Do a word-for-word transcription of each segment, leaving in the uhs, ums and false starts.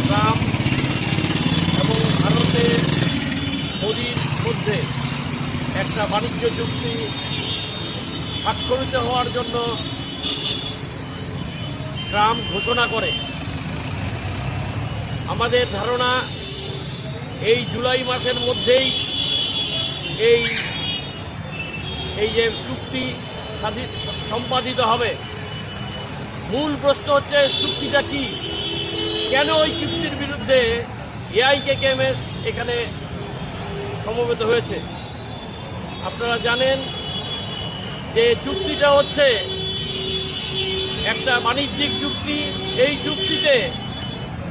ট্রাম্প এবং ভারতের মোদির মধ্যে একটা বাণিজ্য চুক্তি স্বাক্ষরিত হওয়ার জন্য ট্রাম্প ঘোষণা করে। আমাদের ধারণা, এই জুলাই মাসের মধ্যেই এই, এই যে চুক্তি সাধি-, সম্পাদিত হবে। মূল প্রশ্ন হচ্ছে চুক্তিটা কি, কেন ওই চুক্তির বিরুদ্ধে এআইকেকেএমএস এখানে সমবেত হয়েছে। আপনারা জানেন যে চুক্তিটা হচ্ছে একটা বাণিজ্যিক চুক্তি। এই চুক্তিতে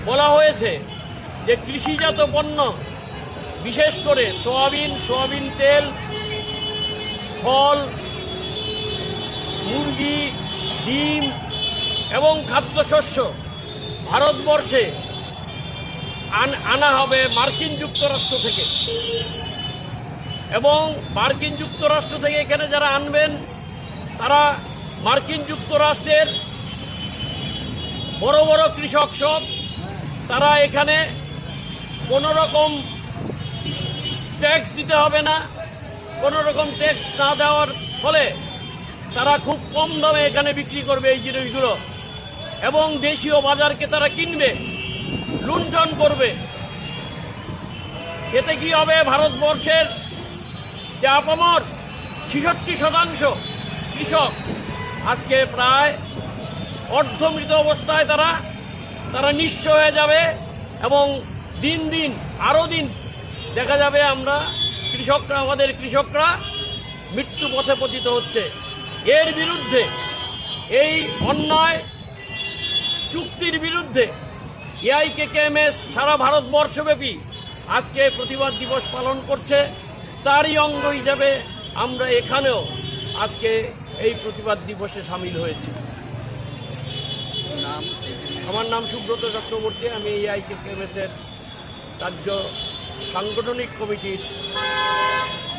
বলা হয়েছে যে কৃষিজাত পণ্য, বিশেষ করে সোয়াবিন, সোয়াবিন তেল, ফল, মুরগি, ডিম এবং খাদ্যশস্য ভারতবর্ষে আন-, আনা হবে মার্কিন যুক্তরাষ্ট্র থেকে। এবং মার্কিন যুক্তরাষ্ট্র থেকে এখানে যারা আনবেন, তারা মার্কিন যুক্তরাষ্ট্রের বড় বড় কৃষক সব, তারা এখানে কোনো রকম ট্যাক্স দিতে হবে না। কোনো রকম ট্যাক্স না দেওয়ার ফলে তারা খুব কম দামে এখানে বিক্রি করবে এই জিনিসগুলো এবং দেশীয় বাজারকে তারা কিনবে, লুণ্ঠন করবে। এতে কি হবে? ভারতবর্ষের যে আপামর ছেষট্টি শতাংশ কৃষক, আজকে প্রায় অর্ধমৃত অবস্থায় তারা, তারা নিঃস্ব হয়ে যাবে এবং দিন দিন, আরও দিন দেখা যাবে আমরা কৃষকরা, আমাদের কৃষকরা মৃত্যু পথে পতিত হচ্ছে। এর বিরুদ্ধে, এই অন্যায় চুক্তির বিরুদ্ধে এআইকেকেএমএস সারা ভারতবর্ষব্যাপী আজকে প্রতিবাদ দিবস পালন করছে। তারই অঙ্গ হিসেবে আমরা এখানেও আজকে এই প্রতিবাদ দিবসে সামিল হয়েছি। নাম? আমার নাম সুব্রত চক্রবর্তী, আমি এআইকেকেএমএস এর রাজ্য সাংগঠনিক কমিটির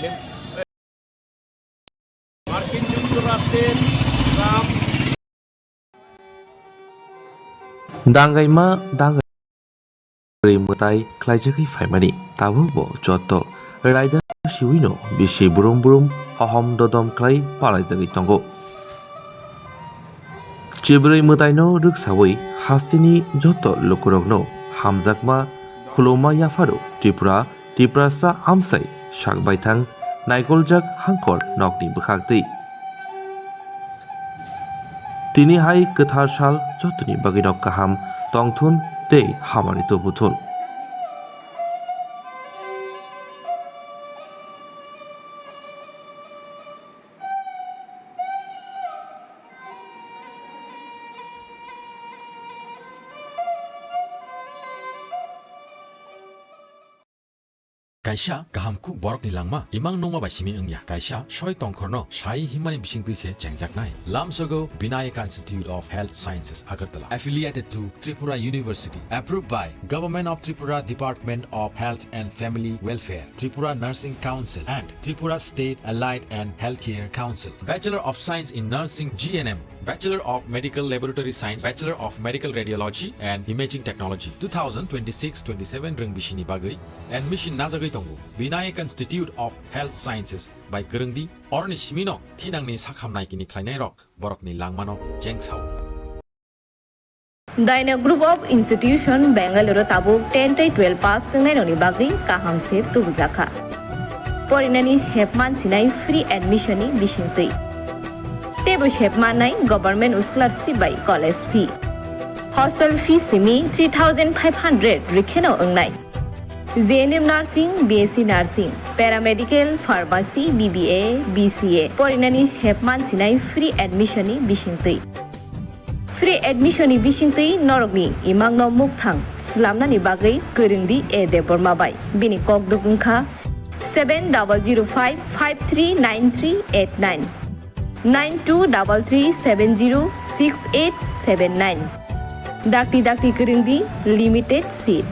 মেম-, মার্কিন যুক্তরাষ্ট্রের Trump Dangaima dangai mwtai khlaijagwi phaimani, tabukbo jotto raida siwino bisi brum brum hohom dodom khlai palaijagwi tongo. Chibrwi mwtaino rwksawi hasteni joto lukurokno hamjakma khuluma yapharo Tripura, Tiprasa amsai sak baithang naikoljak hangkor nokni bwkhaktwi. Tini hai kwthar sal jotoni bagwino kaham tongthun tei hamari tubuthun. Kaisa kaham kuk borokni langma imang nungma bai simi wngya. Kaisa soi tongkhorno sai himmani bisingtwi se chengjaknai. Lamsogo Vinayak Institute of Health Sciences, Agartala, affiliated to Tripura University, approved by Government of Tripura Department of Health and Family Welfare, Tripura Nursing Council and Tripura State Allied and Healthcare Council. Bachelor of Science in Nursing, G N M, Bachelor of Medical Laboratory Science, Bachelor of Medical Radiology and Imaging Technology, two thousand twenty-six twenty-seven rwng bisini bagwi admission najagwi tongo. Vinayak Institute of Health Sciences bai kwrwngdi, oroni simino thinangni sakham naikini khlainairok borokni langmano chengsao. Daina Group of Institution, Bangalore tabuk ten tei twelve pass wngnai rokni bagwi kaham se tubujakha. Porinani sepman sinai free admission ni bisingtwi. Teibo sepmannai government scholarship bai college fee. Hostel fee simi three thousand five hundred rwkheno wngnai. J N M Nursing, B S C Nursing, Paramedical, Pharmacy, B B A, B C A. Porinani sepman sinai free admission ni bisingtwi. Free admission ni bisingtwi norokni imangno mukthang slamnani bagwi kwrwngdi A Debbarma bai. Bini kokduk wngkha seven double zero five five three nine three eight nine, nine two double three seven zero six eight seven nine. Dakti dakti kwrwngdi, limited seat.